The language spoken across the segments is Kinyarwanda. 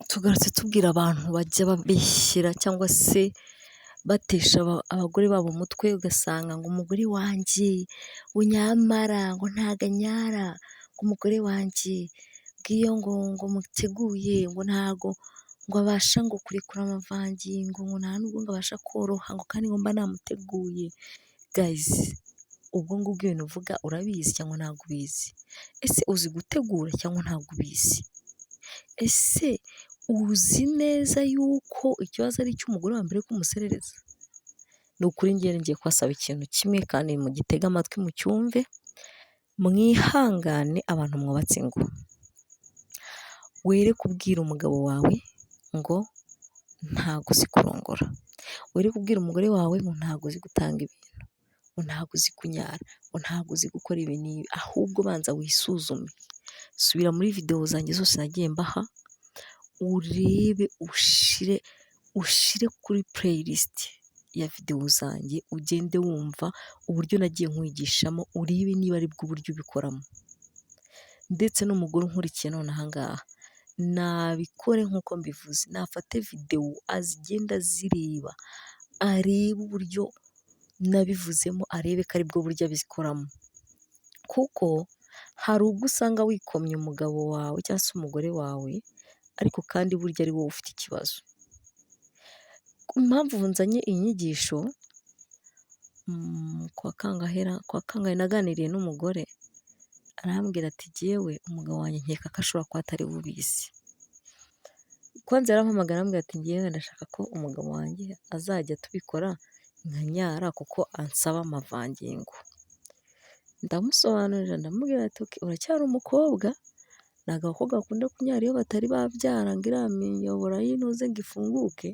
Tugarutse tubwira abantu bajya babeshyera cyangwa se batesha abagore babo umutwe, ugasanga ngo umugore wanjye ngo nyamara ngo ntago anyara, ngo umugore wanjye ngo iyo ngo muteguye ngo ntago ngo abasha ngo kurekura amavangingo, ngo nta nubwo ngo abasha koroha ngo kandi ngo mba namuteguye. Guys, ubwo ngubwo ibintu uvuga urabizi cyangwa ntabwo ubizi? Ese uzi gutegura cyangwa ntabwo ubizi? Ese uzi neza yuko ikibazo ari icy'umugore wa mbere ko umuserereza? Ni ukuri njyewe ngiye kubasaba ikintu kimwe kandi mugitege amatwi mucyumve, mwihangane abantu mwubatse ingo. Were kubwira umugabo wawe ngo ntago uzi kurongora, were kubwira umugore wawe ngo ntago uzi gutanga ibintu, ngo ntago uzi kunyara, ngo ntago uzi gukora ibi n'ibi, ahubwo banza wisuzume. Subira muri videwo zanjye zose nagiye mbaha, urebe ushire kuri playlist ya videwo zanjye, ugende wumva uburyo nagiye nkwigishamo, urebe niba aribwo buryo ubikoramo. Ndetse n'umugore unkurikiye none aha ngaha, nabikore nk'uko mbivuze, nafate videwo azigende azireba, arebe uburyo nabivuzemo, arebe ko aribwo buryo abikoramo. Kuko hari ubwo usanga wikomye umugabo wawe cyangwa se umugore wawe, ariko kandi burya ari wowe ufite ikibazo. Impamvu nzanye iyi nyigisho, kuwa kangahe ra? Kuwa kangahe naganiriye n'umugore, arambwira ati jyewe umugabo wanjye nkeka ko ashobora kuba atari we ubizi. Kwanza yarampamagaye arambwira ati njyewe ndashaka ko umugabo wanjye azajya tubikora nkanyara kuko ansaba amavangingo. Ndamusobanurira ndamubwira ati okay, uracyari umukobwa, ntabwo abakobwa bakunda kunyara iyo batari babyara ngo iriya miyoboro y'intuze ngo ifunguke,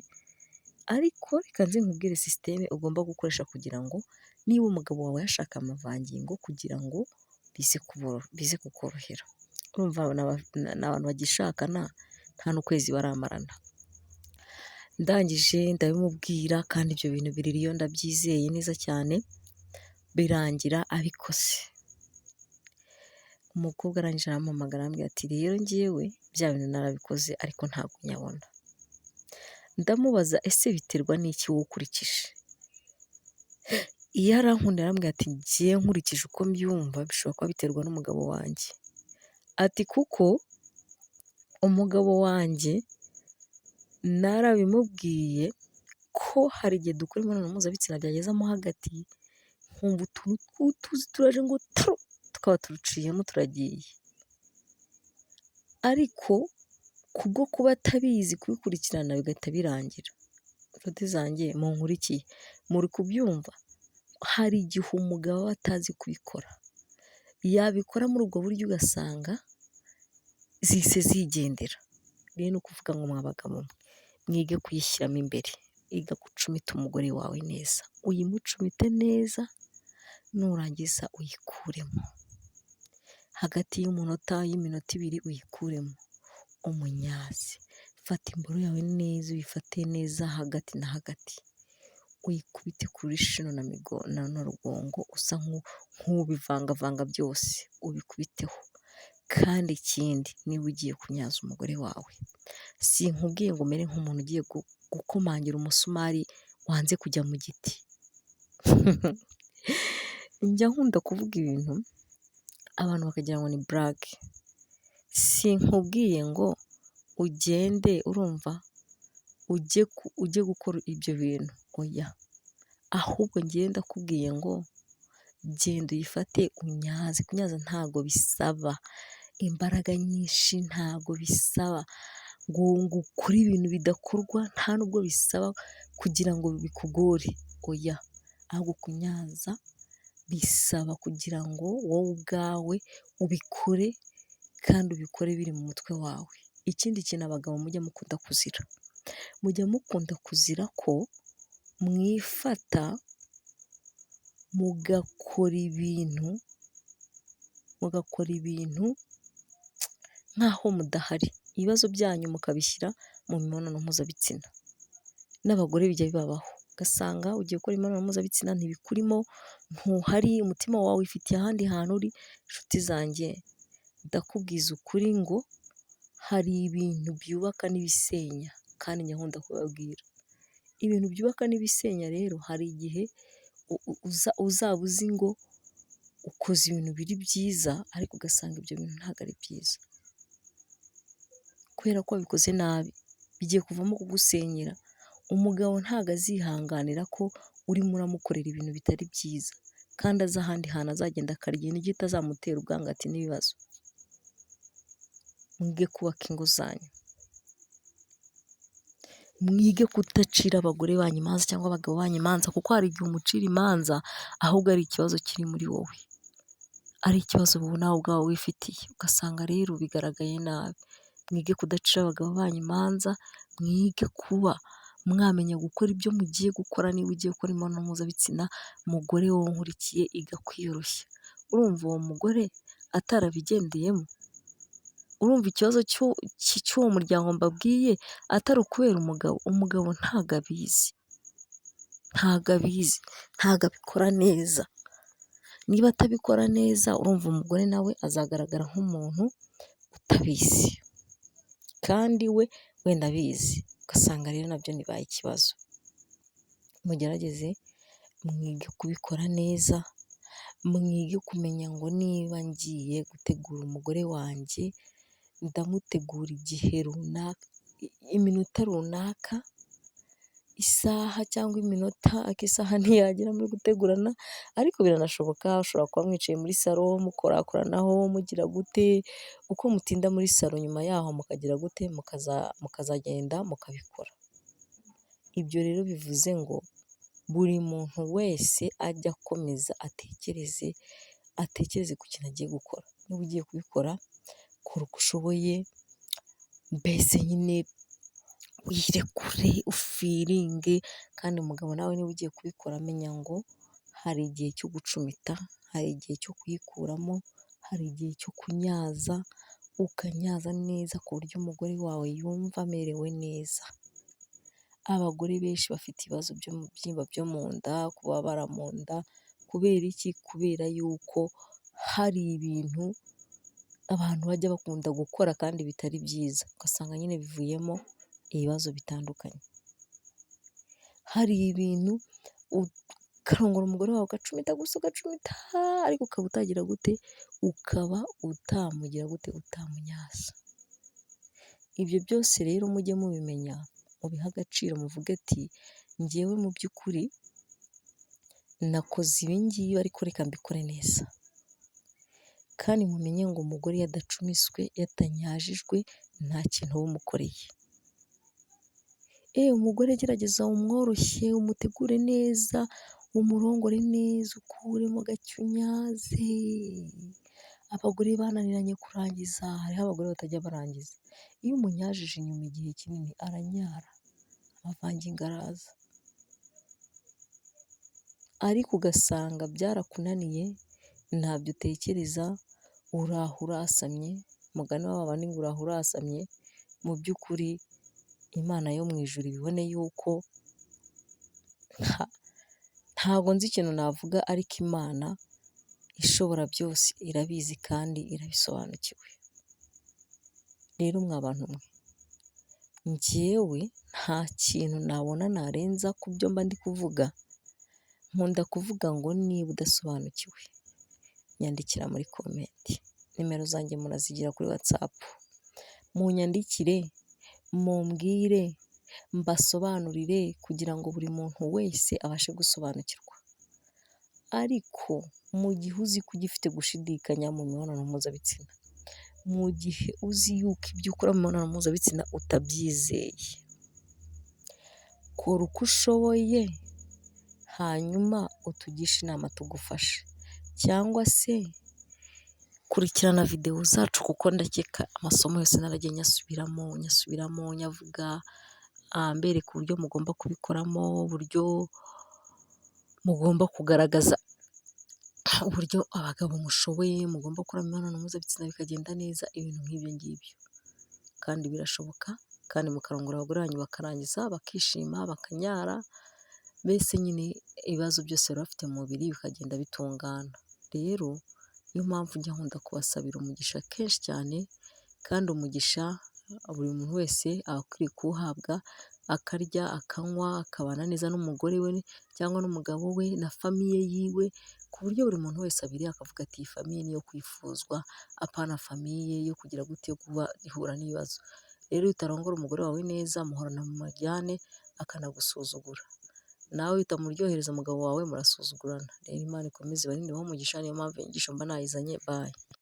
ariko reka nze nkubwire système ugomba gukoresha kugira ngo niba umugabo wawe yashaka amavangingo kugira ngo bize kukorohera. Urumva ni abantu bagishakana nta n'ukwezi baramarana. Ndangije ndabimubwira kandi ibyo bintu biririyo ndabyizeye neza cyane, birangira abikoze. Umukobwa arangije arampamagara arambwira ati rero njyewe bya bintu narabikoze ariko ntabwo nyabona. Ndamubaza ese biterwa n'iki wowe ukurikije? Iyo arankunda arambwira ati njyewe nkurikije uko mbyumva bishobora kuba biterwa n'umugabo wanjye. Ati kuko umugabo wanjye narabimubwiye ko hari igihe dukora imibonano mpuzabitsina byagezamo hagati, nkumva utuntu tw'utuzi turaje ngo tru, tukaba turuciyemo turagiye. Ariko kubwo kuba atabizi kubikurikirana bigahita birangira. Nshuti zanjye munkurikiye, muri kubyumva? Hari igihe umugabo aba atazi kubikora, yabikora muri ubwo buryo ugasanga zihise zigendera. Rero ni ukuvuga ngo mwa bagabo mwe, mwige kuyishyiramo imbere, iga gucumita umugore wawe neza, uyimucumite neza, nurangiza uyikuremo. Hagati y'umunota y'iminota ibiri uyikuremo, umunyazi. Fata imboro yawe neza uyifate neza hagati na hagati, uyikubite kuri shino na rugongo usa nk'ubivangavanga byose, ubikubiteho. Kandi ikindi niba ugiye kunyaza umugore wawe, sinkubwiye ngo umere nk'umuntu ugiye gukomangira umusumari wanze kujya mu giti. Njya nkunda kuvuga ibintu abantu bakagira ngo ni blague. Sinkubwiye ngo ugende urumva ujye gukora ibyo bintu, oya. Ahubwo njyewe ndakubwiye ngo genda uyifate unyaze. Kunyaza ntago bisaba imbaraga nyinshi, ntago bisaba ngo ukore ibintu bidakorwa, nta nubwo bisaba kugira ngo bikugore, oya. Ahubwo kunyaza bisaba kugira ngo wowe ubwawe ubikore kandi ubikore biri mu mutwe wawe. Ikindi kintu abagabo mujya mukunda kuzira, mujya mukunda kuzira ko mwifata mugakora ibintu, mugakora ibintu nk'aho mudahari, ibibazo byanyu mukabishyira mu mibonano mpuzabitsina. N'abagore bijya bibabaho, ugasanga ugiye gukora imibonano mpuzabitsina ntibikurimo, ntuhari, umutima wawe wifitiye ahandi hantu uri. Nshuti zanjye ndakubwiza ukuri ngo Hari ibintu byubaka n'ibisenya, kandi njya nkunda kubabwira. Ibintu byubaka n'ibisenya rero, hari igihe uzaba uzi ngo ukoze ibintu biri byiza, ariko ugasanga ibyo bintu ntabwo ari byiza. Kubera ko wabikoze nabi, bigiye kuvamo kugusenyera. Umugabo ntabwo azihanganira ko urimo uramukorera ibintu bitari byiza, kandi azi ahandi hantu azagenda akarya indyo itazamutera ubwangati n'ibibazo. Mwige kubaka ingo zanyu. Mwige kudacira abagore banyu imanza cyangwa abagabo banyu imanza, kuko hari igihe umucira imanza ahubwo ari ikibazo kiri muri wowe, ari ikibazo wowe nawe ubwawe wifitiye, ugasanga rero bigaragaye nabi. Mwige kudacira abagabo banyu imanza, mwige kuba mwamenya gukora ibyo mugiye gukora. Niba ugiye gukora imibonano mpuzabitsina, mugore wowe unkurikiye, iga kwiyoroshya. Urumva uwo mugore atarabigendeyemo? Urumva ikibazo cy'uwo muryango mbabwiye atari ukubera umugabo? Umugabo ntabwo abizi, ntabwo abizi, ntabwo abikora neza. Niba atabikora neza, urumva umugore nawe azagaragara nk'umuntu utabizi, kandi we wenda abizi, ugasanga rero nabyo bibaye ikibazo. Mugerageze mwige kubikora neza, mwige kumenya ngo niba ngiye gutegura umugore wanjye, ndamutegura igihe runaka, iminota runaka, isaha cyangwa iminota, ariko isaha ntiyagera muri gutegurana, ariko biranashoboka, ushobora kuba mwicaye muri salo mukorakoranaho, mugira gute, uko mutinda muri salo nyuma yaho mukagira gute, mukazagenda mukabikora. Ibyo rero bivuze ngo buri muntu wese ajye akomeza atekereze, atekereze ku kintu agiye gukora. Niba ugiye kubikora, kora uko ushoboye, mbese nyine wirekure, ufeelinge, kandi umugabo nawe niba ugiye kubikora, menya ngo hari igihe cyo gucumita, hari igihe cyo kuyikuramo, hari igihe cyo kunyaza, ukanyaza neza ku buryo umugore wawe yumva amerewe neza. Abagore benshi bafite ibibazo by'ibibyimba byo mu nda, kubabara mu nda, kubera iki? Kubera yuko hari ibintu abantu bajya bakunda gukora kandi bitari byiza, ugasanga nyine bivuyemo ibibazo bitandukanye. Hari ibintu ukarongora umugore wawe ugacumita gusa ugacumita, ariko ukaba utagira gute, ukaba utamugira gute, utamunyaza. Ibyo byose rero mujye mubimenya, mubihe agaciro, muvuge ati njyewe mu by'ukuri nakoze ibi ngibi ariko reka mbikore neza. Kandi mumenye ngo umugore iyo adacumiswe, iyo atanyajijwe, nta kintu uba umukoreye. Umugore gerageza umworoshye, umutegure neza, umurongore neza, ukuremo gake unyaze. Abagore bananiranye kurangiza, hariho abagore batajya barangiza. Iyo umunyajije inyuma igihe kinini aranyara, amavangingo araza. Ariko ugasanga byarakunaniye, ntabyo utekereza, uraho urasamye, umugani wa bandi ngo uraho urasamye, mu by'ukuri Imana yo mu ijuru ibibone yuko ntabwo nzi ikintu navuga, ariko Imana ishobora byose irabizi kandi irabisobanukiwe. Rero mwa bantu mwe, njyewe nta kintu nabona narenza ku byo mba ndi kuvuga, nkunda kuvuga ngo niba udasobanukiwe nyandikira muri comment, nimero zanjye murazigira kuri WhatsApp, munyandikire, mumbwire, mbasobanurire kugira ngo buri muntu wese abashe gusobanukirwa. Ariko mu gihe uzi ko ugifite gushidikanya mu mibonano mpuzabitsina, mu gihe uzi yuko ibyo ukora mu mibonano mpuzabitsina utabyizeye, kora uko ushoboye hanyuma utugishe inama tugufashe, cyangwa se kurikirana videwo zacu, kuko ndakeka amasomo yose naragiye nyasubiramo, nyasubiramo, nyavuga, mbereka uburyo mugomba kubikoramo, uburyo mugomba kugaragaza uburyo abagabo mushoboye, mugomba gukora imibonano mpuzabitsina bikagenda neza, ibintu nk'ibyo ngibyo. Kandi birashoboka, kandi mukarongora abagore banyu bakarangiza, bakishima, bakanyara, mbese nyine ibibazo byose bari bafite mu mubiri bikagenda bitungana. Rero niyo mpamvu njya nkunda kubasabira umugisha kenshi cyane, kandi umugisha Buri muntu wese aba akwiye kuwuhabwa, akarya, akanywa, akabana neza n'umugore we cyangwa n'umugabo we na famille yiwe, ku buryo buri muntu wese abireba akavuga ati iyi famille niyo kwifuzwa, apana famille yo kugira gute, yo kuba ihura n'ibibazo. Rero iyo utarongora umugore wawe neza muhorana mu majyane akanagusuzugura, nawe utamuryohereza umugabo wawe murasuzugurana. Rero Imana ikomeze ibarinde, ibahe umugisha, niyo mpamvu iyi nyigisho mba nayizanye, bye.